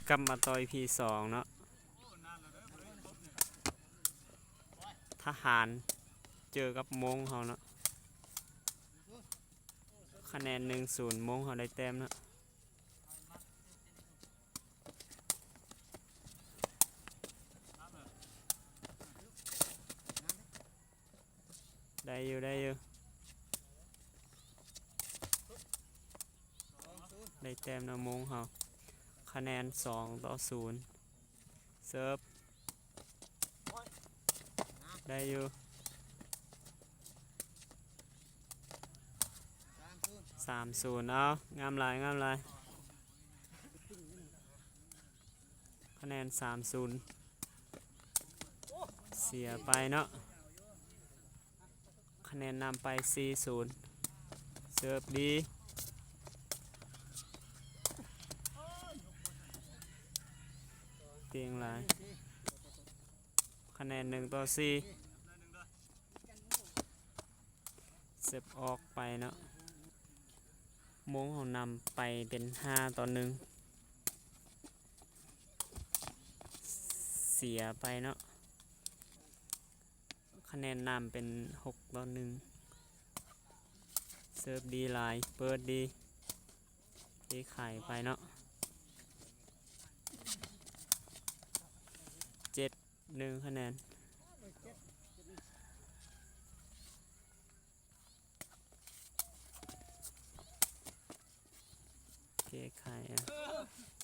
ກັບມາຕໍ່ ອີ ພີ ສອງເນາະ, ທະຫານເຈີກັບມົ້ງເຮົາເນາະ, ຄະແນນ ໜຶ່ງສູນ ມົ້ງເຮົາໄດ້ແຕ້ມເນາະ. ໄດ້ຢູ່ ໄດ້ຢູ່ ໄດ້ແຕ້ມເນາະມົ້ງເຮົາ, ຄະແນນ ສອງຕໍ່ສູນ. ເສີບ ໄດ້ຢູ່ ສາມສູນ. ເອົາ ງາມຫຼາຍ ງາມຫຼາຍ. ຄະແນນ ສາມສູນ ເສຍໄປເນາະ, ຄະແນນນຳໄປ ສີ່ສູນ. ເສີບດີ ເກັ່ງຫຼາຍ, ຄະແນນ ໜຶ່ງຕໍ່ສີ່. ເສີບອອກໄປເນາະ, ມົ້ງເຮົານຳໄປເປັນ ຫ້າຕໍ່ໜຶ່ງ. ເສຍໄປເນາະ, ຄະແນນນຳເປັນ ຫົກຕໍ່ໜຶ່ງ. ເສີບດີຫຼາຍ ເປີດດີ ເທໄຂໄປເນາະ, ເຈັດໜຶ່ງຄະແນນ. ແກ້ໄຂ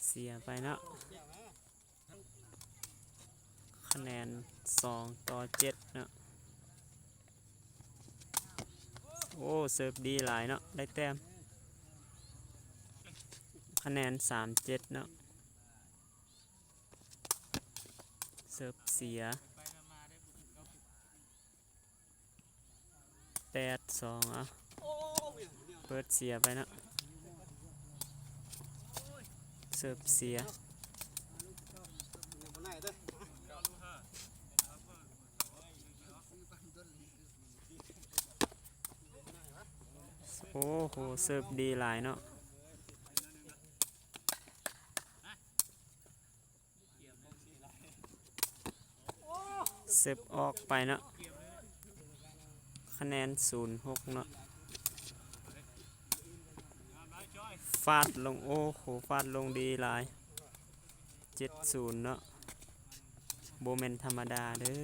ເສຍໄປເນາະ, ຄະແນນ ສອງຕໍ່ເຈັດເນາະ. ໂອ້ ເສີບດີຫຼາຍເນາະ ໄດ້ແຕ້ມ, ຄະແນນ ສາມເຈັດເນາະ. ເສີບເສຍ ແປດສອງ. ເອົາ ເປີດເສຍໄປເນາະ, ເສີບເສຍ. ໂອ້ໂຫ ເສີບດີຫຼາຍເນາະ. ເສີບອອກໄປເນາະ, ຄະແນນ ສູນຫົກເນາະ. ຟາດລົງ ໂອ້ໂຫ ຟາດລົງດີຫຼາຍ, ເຈັດສູນເນາະ, ບໍ່ແມ່ນທຳມະດາເດີ້.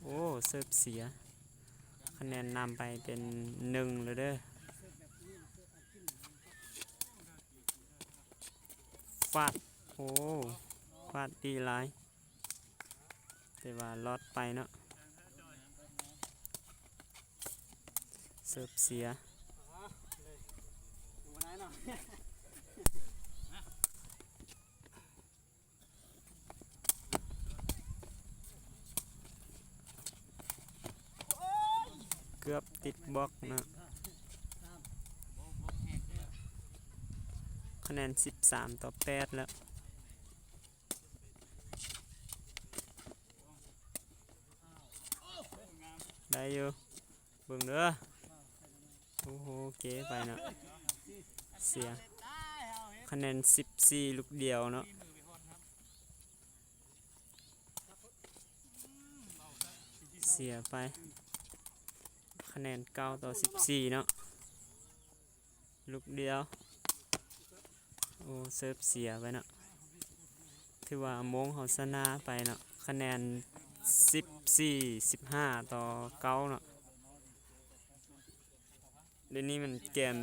ໂອ້ ເສີບເສຍ, ຄະແນນນຳໄປເປັນ ໜຶ່ງແລ້ວເດີ້. ຟາດ ໂອ້ ຟາດດີຫຼາຍ ແຕ່ວ່າລອດໄປເນາະ, ເສີບເສຍ. ເກືອບຕິດບລັອກເນາະ, ຄະແນນ ສິບສາມຕໍ່ແປດແລ້ວ. ໄດ້ຢູ່ ເບິ່ງເດີ້. ໂອ້ໂຫ ເກໄປເນາະ, ເສຍ. ຄະແນນ ສິບສີ່ ລູກດຽວເນາະ, ເສຍໄປ. ຄະແນນ ເກົ້າຕໍ່ສິບສີ່ເນາະ, ລູກດຽວ. ໂອ້ ເສີບເສຍໄປເນາະ, ຖືວ່າມົ້ງເຮົາຊະນະໄປເນາະ, ຄະແນນ ສິບສີ່ ສິບຫ້າຕໍ່ເກົ້າເນາະ. ດຽວນີ້ມັນເກມ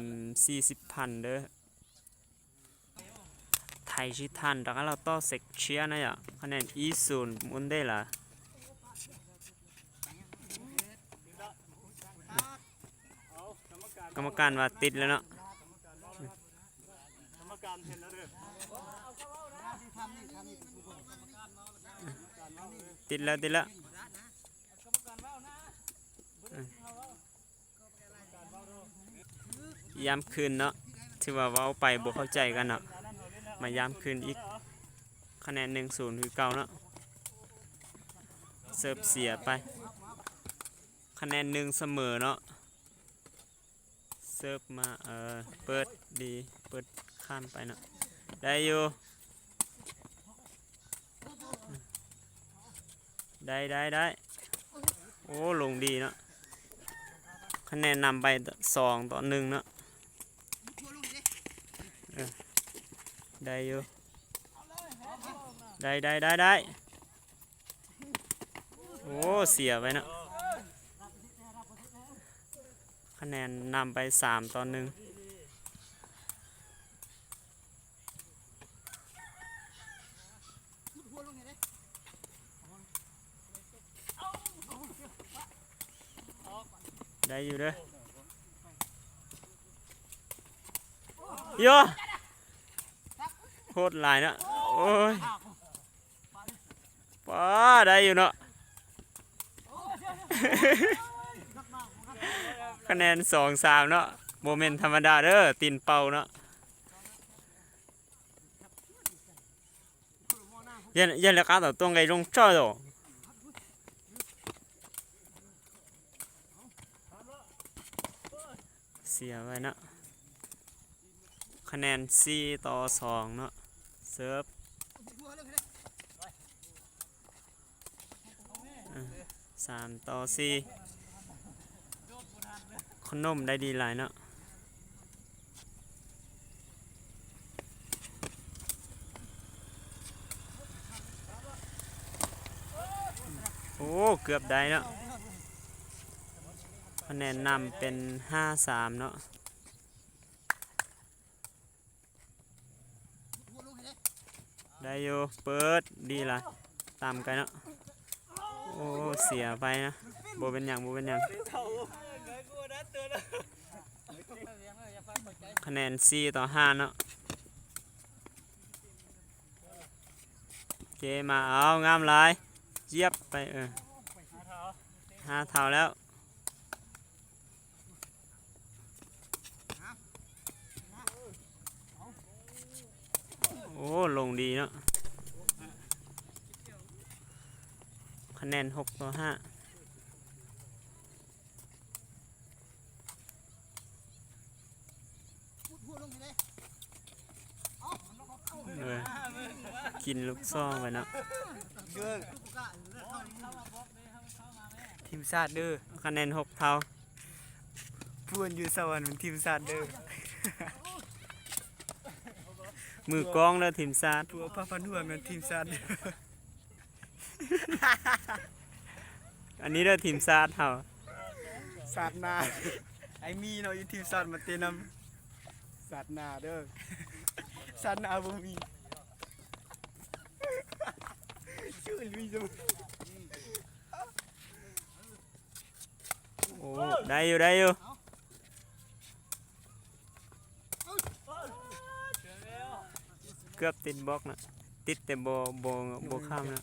ສີ່ສິບພັນເດີ້. ໄທຊິທັນ ຕະກະລາວຕໍ່ເຊັກເຊຍນະຍະ, ຄະແນນ ອີສູນ ມຸນເດລາ. ກຳມະການວ່າຕິດແລ້ວເນາະ, ຕິດແລ້ວ ຕິດແລ້ວ. ຢ້ຳຄືນເນາະ, ຖືວ່າເວົ້າໄປບໍ່ເຂົ້າໃຈກັນເນາະ, ມາຢ້ຳຄືນອີກ. ຄະແນນ ໜຶ່ງສູນ ຄືເກົ່າເນາະ, ເສີບເສຍໄປ. ຄະແນນ ໜຶ່ງສະເໝີເນາະ, ເສີບມາ ເອີ ເປີດດີ ເປີດຂ້າມໄປເນາະ ໄດ້ຢູ່ ໄດ້ ໄດ້ ໄດ້ ໂອ້ ລົງດີເນາະ ຄະແນນນຳໄປສອງຕໍ່ໜຶ່ງເນາະ ເອີ ໄດ້ຢູ່ ໄດ້ ໄດ້ ໄດ້ ໄດ້. ໂອ້ ເສຍໄປເນາະ ຄະແນນນຳໄປສາມຕໍ່ໜຶ່ງ ໄດ້ຢູ່ເດີ ໂຢ ໂຫດຫຼາຍເນາະ ໂອ້ຍ. ປ້າ ໄດ້ຢູ່ເນາະ ຄະແນນສອງສາມເນາະ ບໍ່ແມ່ນທຳມະດາເດີ ຕີນເປົ່າເນາະ ရန် ရန်လະກາໂຕ ຕົງໄກລົງເຈີໂຕ ເສຍໄວ້ເນາະ ຄະແນນສີ່ຕໍ່ສອງເນາະ ເສີບ ເອີ ສາມຕໍ່ສີ່ ຂະໜົມໄດ້ດີຫຼາຍເນາະ. ໂອ້ ເກືອບໄດ້ເນາະ ຄະແນນນຳເປັນຫ້າສາມເນາະ ໄດ້ຢູ່ ເປີດດີລະ ຕາມໄກເນາະ ໂອ້ ເສຍໄປນະ ບໍ່ເປັນຫຍັງ ບໍ່ເປັນຫຍັງ ຄະແນນສີ່ຕໍ່ຫ້າເນາະ. ເກມາ ເອົາ ງາມຫຼາຍ ຢຽບໄປ ເອີ ຫ້າເທົ່າແລ້ວ ໂອ້ ລົງດີເນາະ ຄະແນນຫົກຕໍ່ຫ້າ. ເອີ ກິນລູກຊອງໄປເນາະ ທີມຊາດເດີ ຄະແນນຫົກເທົ່າ ພວນຢູ່ສະຫວັນແມ່ນທີມຊາດເດີ ມືກອງເດີທີມຊາດ ພວກພະພັນຫົວແມ່ນທີມຊາດເດີ. ອັນນີ້ເດີທີມຊາດເຮົາ ຊາດໜ້າ ໄອ້ມີເນາະ ຢູ່ທີມຊາດມາເຕະນຳ ຊາດໜ້າເດີ ຊາດໜ້າບໍ່ມີ ຊື່ລຸຍ. ໂອ້ ໄດ້ຢູ່ ໄດ້ຢູ່ ເກືອບຕິດບລັອກນະ ຕິດແຕ່ບໍ່ ບໍ່ ບໍ່ຂ້າມນະ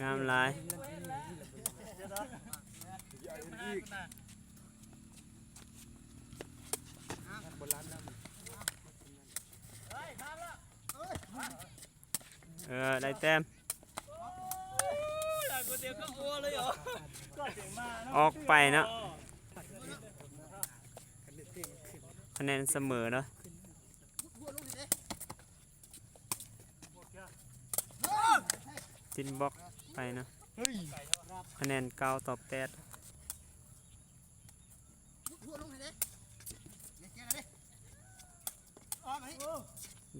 ງາມຫຼາຍ. ເອີ ໄດ້ແຕ້ມ ອອກໄປເນາະ ຄະແນນສະເໝີເນາະ ຕິດບລັອກໄປເນາະ ຄະແນນເກົ້າຕໍ່ແປດ.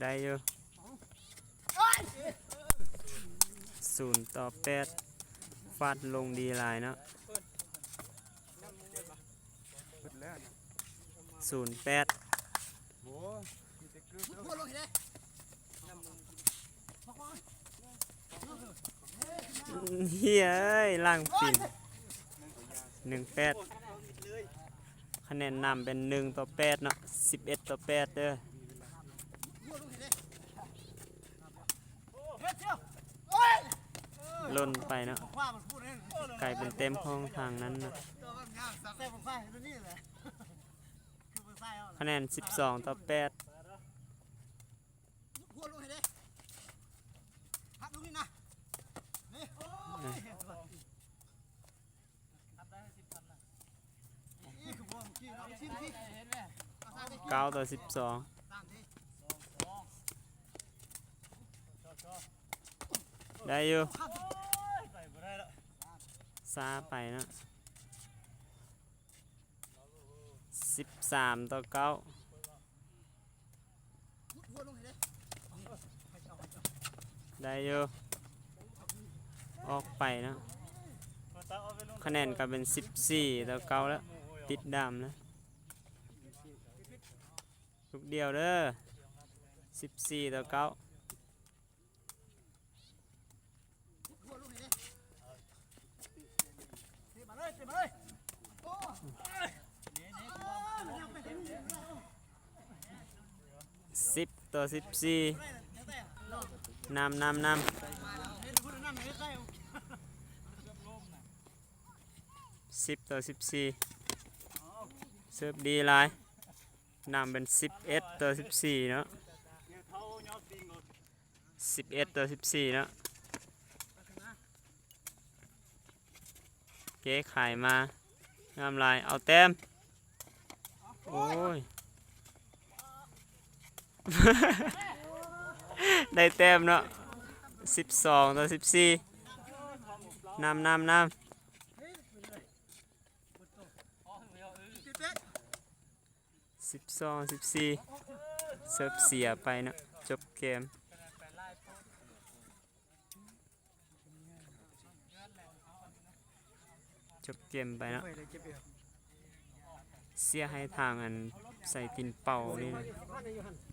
ໄດ້ຢູ່ ສູນຕໍ່ແປດ ຟາດລົງດີຫຼາຍເນາະ ສູນແປດ. ເຮີ້ຍ ຫຼັງປິ່ນ ໜຶ່ງແປດ ຄະແນນນຳເປັນໜຶ່ງຕໍ່ແປດເນາະ ສິບເອັດຕໍ່ແປດເດີ ຫຼົ່ນໄປເນາະ ກາຍເປັນແຕ້ມຂອງທາງນັ້ນເນາະ ຄະແນນສິບສອງຕໍ່ແປດ. ຫົວລົງໃຫ້ເດ້ ຫັກລົງນີ້ນະ ນີ້ ເກົ້າຕໍ່ສິບສອງ ໄດ້ຢູ່ ຊ້າໄປເນາະ. ສິບສາມຕໍ່ເກົ້າ ໄດ້ຢູ່ ອອກໄປເນາະ. ຄະແນນກໍເປັນສິບສີ່ຕໍ່ເກົ້າແລ້ວ ຕິດດາມແລ້ວ. ລູກດຽວເດີ ສິບສີ່ຕໍ່ເກົ້າ. ສິບຕໍ່ສິບສີ່ ນຳ ນຳ ນຳ. ສິບຕໍ່ສິບສີ່ ເສີບດີຫຼາຍ ນຳເປັນສິບເອັດຕໍ່ສິບສີ່ເນາະ. ສິບເອັດຕໍ່ສິບສີ່ເນາະ. ເກ ຂາຍມາ ງາມຫຼາຍ ເອົາແຕ້ມ. ໂອ້ຍ ໄດ້ແຕ້ມເນາະ. ສິບສອງຕໍ່ສິບສີ່ ນຳ ນຳ ນຳ. ສິບສອງສິບສີ່ ເສີບເສຍໄປເນາະ. ຈົບເກມ ຈົບເກມໄປເນາະ. ເສຍໃຫ້ທາງອັນໃສ່ຕີນເປົ່ານີ້ນະ.